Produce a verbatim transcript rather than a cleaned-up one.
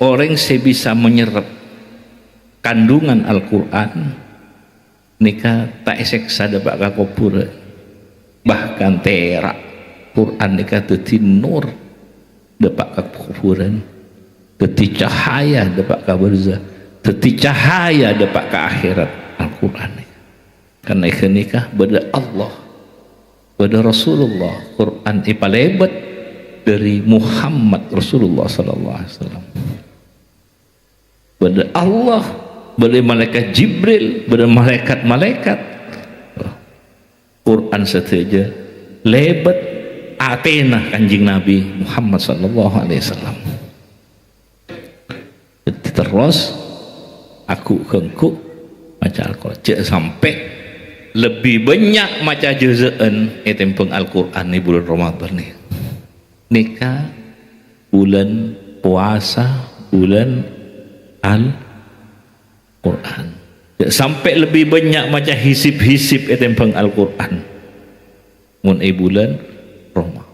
Orèng sè bisa manyerrep kandungan Al-Qur'an nèka ta' èsèksa dâpa' ka kobhurân. Bahkan tèra' Qur'an nèka dhâddhi nur dâpa' ka kobhurân, dhâddhi cahaya dâpa' ka barzakh, dhâddhi cahaya dâpa' ka akhèrat. Al-Qur'an nèka. Karna è ghânèka bâdâ Allah, bâdâ Rasulullah, Qur'an èpalèbât dâri Muhammad Rasulullah sallallahu alaihi wasallam. Bâdâ Allah, bâdâ malaikat Jibril, bâdâ malaèkat-malaèkat. Qur'an sadhâjâ lèbât atèna Kanjeng Nabi Muhammad sallallahu alaihi wasallam. Dhâddhi terros agghu'-ghângghu' maca Al-Qur'an. Jhâ' sampè' lebbi bânnya' maca juz'an ètèmbhâng Al-Qur'an è bulân Ramadan nè-, nèka bulân powasa, bulân Al-Qur'an. Jhâ' sampè' lebbi bânnya' maca hizib-hizib ètèmbhâng Al-Qur'an. Mon è bulân Roma-,